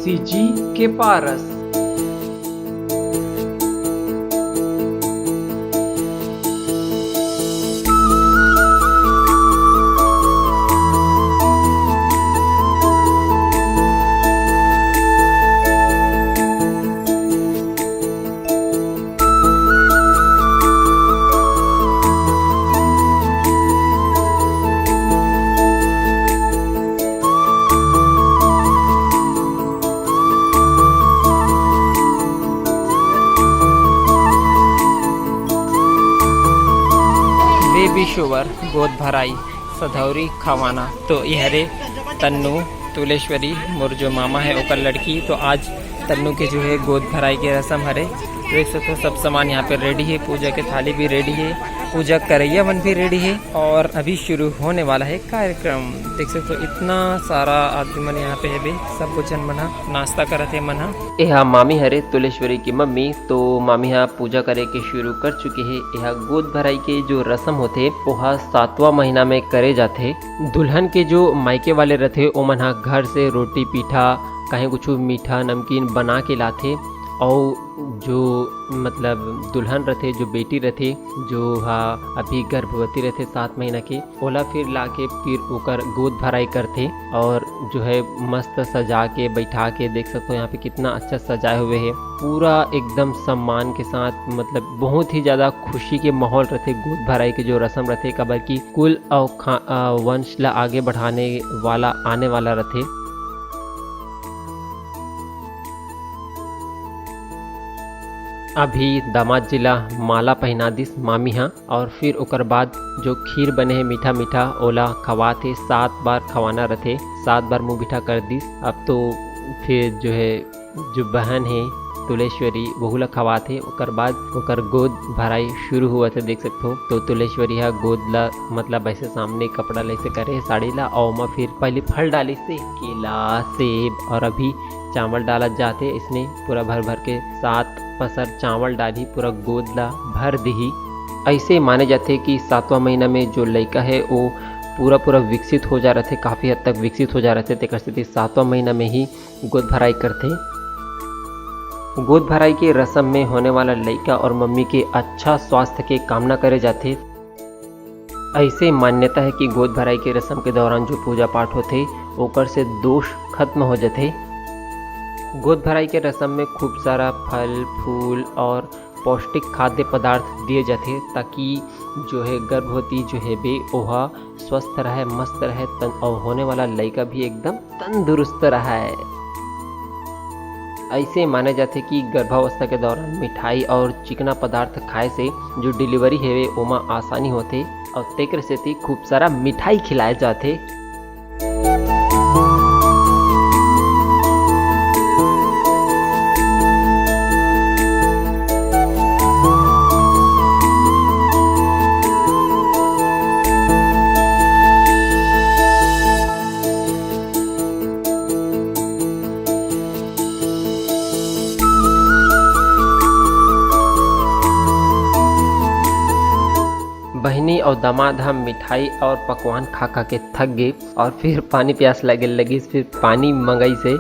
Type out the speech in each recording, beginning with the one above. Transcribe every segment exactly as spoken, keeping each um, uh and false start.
CG के पारस। Baby शोवर, गोद भराई, सधौरी, खवाना। तो ये हरे तन्नू, तुलेश्वरी, मोर जो मामा है ओकर लड़की। तो आज तन्नू के जो है गोद भराई के रस्म हरे। देख सकते हो सब सामान यहाँ पे रेडी है, पूजा के थाली भी रेडी है, पूजा करैया मन भी रेडी है और अभी शुरू होने वाला है कार्यक्रम। देख सकते हो इतना सारा आदमी मन यहाँ पे है बे, सब जन मन ह नाश्ता करत हे मन ह। एहा मामी हरे तुलेश्वरी की मम्मी। तो मामी ह पूजा करे के शुरू कर चुके हे। एहा गोद भराई के जो रस्म होथे ओहा सातवां महीना में करे जाथे। दुल्हन के जो मायके वाले रथे ओमन ह घर से रोटी पीठा, कहीं कुछ मीठा नमकीन बना के लाथे। और जो मतलब दुल्हन रथे, जो बेटी रथे, जो हा अभी गर्भवती रथे सात महीना के, ओला फिर लाके फिर ओकर गोद भराई करथे और जो है मस्त सजा के बैठा के। देख सकते हो यहाँ पे कितना अच्छा सजाए हुए है, पूरा एकदम सम्मान के साथ, मतलब बहुत ही ज्यादा खुशी के माहौल रथे गोद भराई के जो रस्म रथे, काबर की कुल और खा-, अ, वंश ला आगे बढ़ाने वाला आने वाला रथे। अभी दामाद जी ला माला पहना दिस मामी हा, और फिर ओकर बाद जो खीर बने हे मीठा मीठा, ओला खवात हे। सात बार खवाना रथे, सात बार मुंह मीठा कर दिस। अब तो फिर जो है, जो बहन हे तुलेश्वरी, वहू ला खवात हे। ओकर बाद ओकर गोद भराई शुरू हुआ थे, देख सकते हो। तो तुलेश्वरी हा गोद ला, मतलब ऐसे सामने कपड़ा ला ऐसे करे हे साड़ी ला, और ओमा फिर पहले फल डाली से केला, सेब, और अभी चावल डालत जाथे। इसने पूरा भर भर के सात पसर चावल डाली, पूरा गोद ला भर दिही। ऐसे माने जाथे कि सातवां महीना में जो लइका है वो पूरा पूरा विकसित हो जा रथे, काफी हद तक विकसित हो जा रथे। तेकर सेती सातवां महीना में ही गोद भराई करथे। गोद भराई के रस्म में होने वाला लइका और मम्मी के अच्छा स्वास्थ्य के कामना करे जाथे। ऐसे मान्यता है कि गोद भराई के रस्म के दौरान जो पूजा पाठ होथे, ओकर से दोष खत्म हो जाथे। गोद भराई के रस्म में खूब सारा फल, फूल और पौष्टिक खाद्य पदार्थ दिए जाथे, ताकि जो है गर्भवती जो है बे, ओहा स्वस्थ रहे, मस्त रहे, तन-, और होने वाला लइका भी एकदम तंदुरुस्त रहे। ऐसे माने जाथे कि गर्भावस्था के दौरान मिठाई और चिकना पदार्थ खाए से जो डिलीवरी हेवे, ओमा आसानी होथे, और तेकर सेती खूब सारा मिठाई खिलाए जाथे। बहिनी अउ दामाद ह मिठाई और पकवान खा खा के थक गे और फिर पानी प्यास लगे लगिस, फिर पानी मंगाइस हे।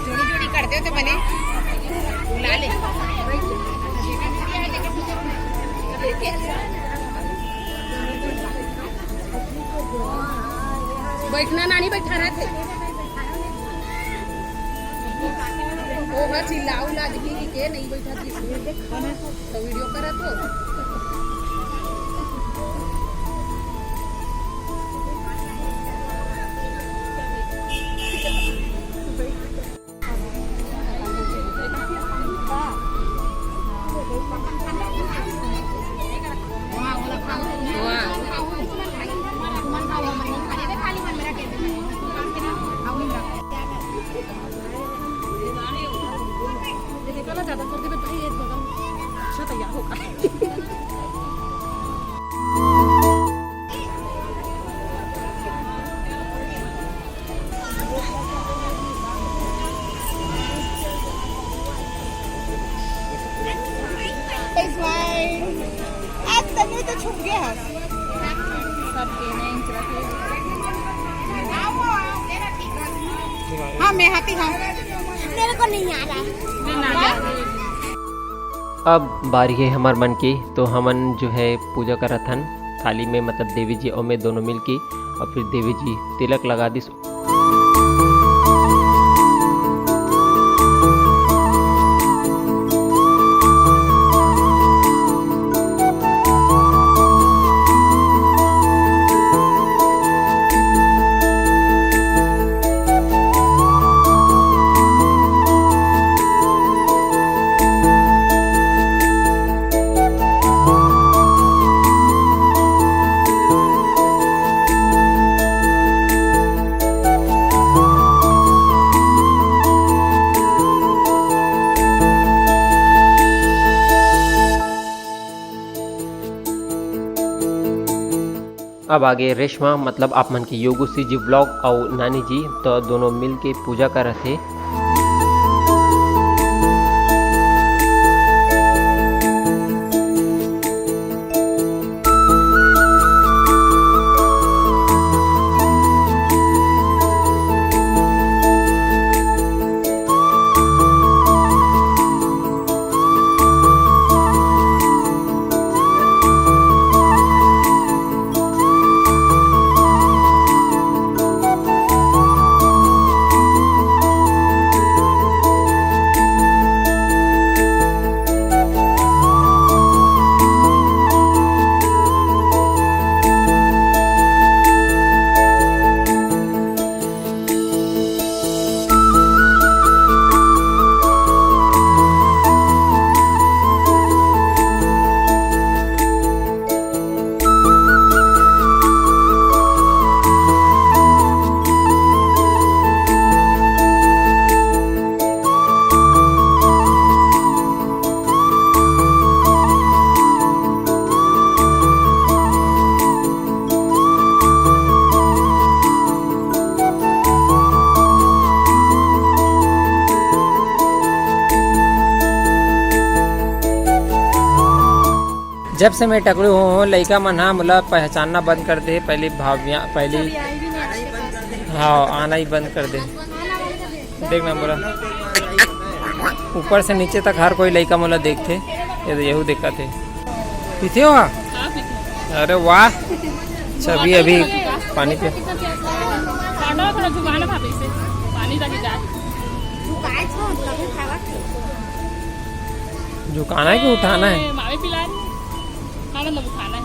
जोड़ी जोड़ी कर दे तो बने, बुला ले। बैठना नानी, बैठा रहा थे। थोड़ा चिल्ला उल्ला दिखी कि के नहीं बैठा थी, तो वीडियो करत हो। आज तन्नू तो छुप गया है। हाँ, मैं हाथी हाँ। मेरे को नहीं आ रहा है। अब बारी है हमर मन के, तो हमन जो है पूजा करत हन थाली में, मतलब देवी जी और मैं दोनों मिल के, और फिर देवी जी तिलक लगा दिस। अब आगे रेशमा, मतलब आप मन के योगो सी जी व्लॉग अउ नानी जी, तो दोनों मिल के पूजा करत हे। जब से मैं टकलू हों, लइका मन हा मोला पहचानना बंद कर दे। पहली भाविया, पहली, हाँ, आना ही बंद कर दे। देख ना मोला, ऊपर से नीचे तक हर कोई लइका मोला देखथे। ये तो यहू देखत हे। पीथे हो? अरे वाह। अच्छा, अभी, अभी पानी पिया। पानी ताकि जा। झुकाना है कि उठाना है? मावे पिला रही। हाँ, मतलब उठाना है।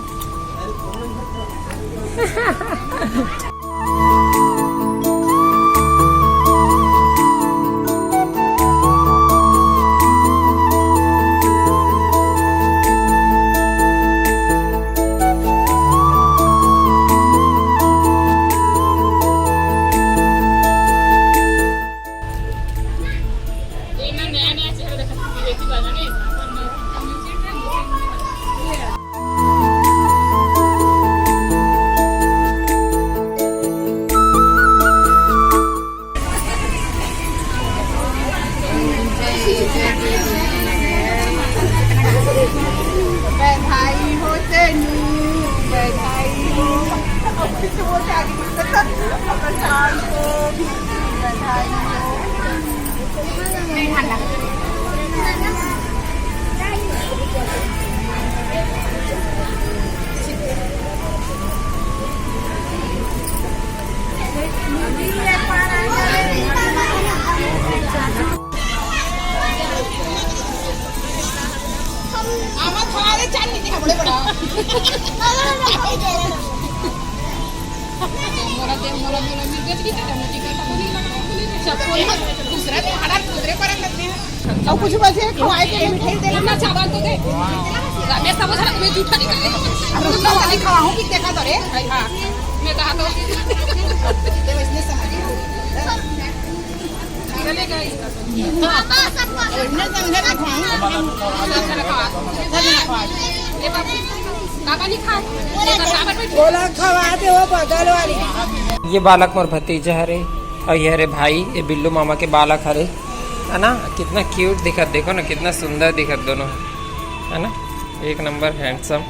मोला दे, मोला, मोला मिल गई, ठीक है, मैं टिकट तो नहीं लगाऊं, बोले, सब कोई दूसरा तो हमारा दूसरे पर रख देते हैं। अब कुछ बचे, खवाए के लिए मिठाई देना। इतना चावल तो दे। मैं समझ रहा, मैं झूठा नहीं कर रही। अब रुक जाओ, अभी खवाऊं कि देखा तो रे। हाँ, मैं कहा तो। ये इसने समझ लिया। चलेगा इसका। ये बालक मोर भतीजा हरे, अउ ये हरे भाई, ये बिल्लू मामा के बालक हरे, है ना? कितना क्यूट दिखत, देखो ना, कितना सुंदर दिखत दोनों, है ना? एक नंबर हैंडसम।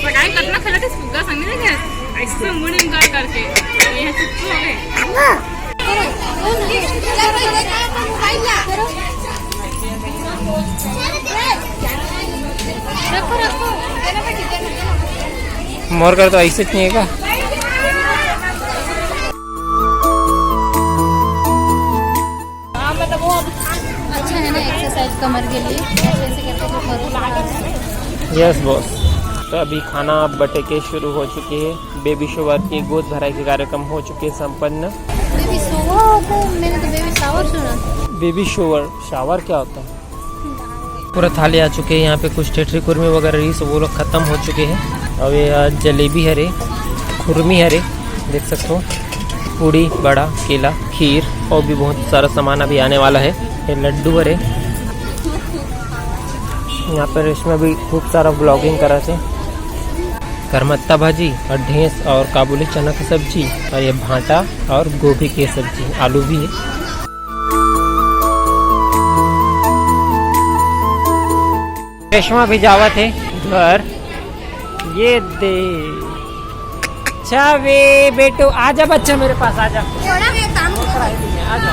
पढ़ाई कतना खेलत हे फुग्गा संग, नहीं देखे? ऐसे मुड़ इनकार करके, ये चुप हो गए। मोर कर तो ऐसे नहीं है का? हाँ, मतलब वो अब अच्छा है ना, एक्सरसाइज कमर के लिए, ऐसे ऐसे करके जो करो। Yes boss. तो अभी खाना बटे के शुरू हो चुकी है। बेबी शोवर के गोद भराई के कार्यक्रम हो चुके हैं संपन्न। बेबी शोवर होता है, मैंने तो बेबी शावर सुना। बेबी शोवर, शावर क्या होता है? पूरा थाली आ चुके हैं। यहाँ पे कुछ ठेठरी कुरमी वगैरह रही, सो वो लोग खत्म हो चुके हैं। अब ये, अ, जलेबी हरे, खुरमी हरे, देख सकते हो, पूड़ी, बड़ा, केला, खीर और भी बहुत सारा सामान अभी आने वाला है। ये लड्डू हरे। यहाँ पर इसमें भी खूब सारा ब्लॉगिंग करा थे। करमत्ता भाजी और ढेंस और काबुली चना की सब्जी और ये भांटा और गोभी की सब्जी, आलू भी है। रेशमा भी जावत है घर। ये दे। अच्छा वे बेटू, आजा बच्चा, मेरे पास आजा। आजा।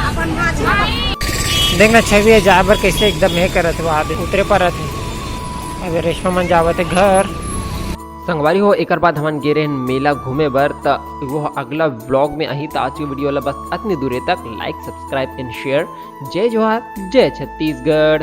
देखना छवि है, जा बर कैसे एकदम हे करत हुआ, अभी उतरे पर रहते। अभी रेशमा मन जावत है घर। संगवारी हो, एकर बाद हमन गे रहेन मेला घूमे बर, त वो अगला व्लॉग में आही। त आज के वीडियो ला बस अतनी दूरे तक। Like, subscribe and share। जय जोहार, जय छत्तीसगढ़।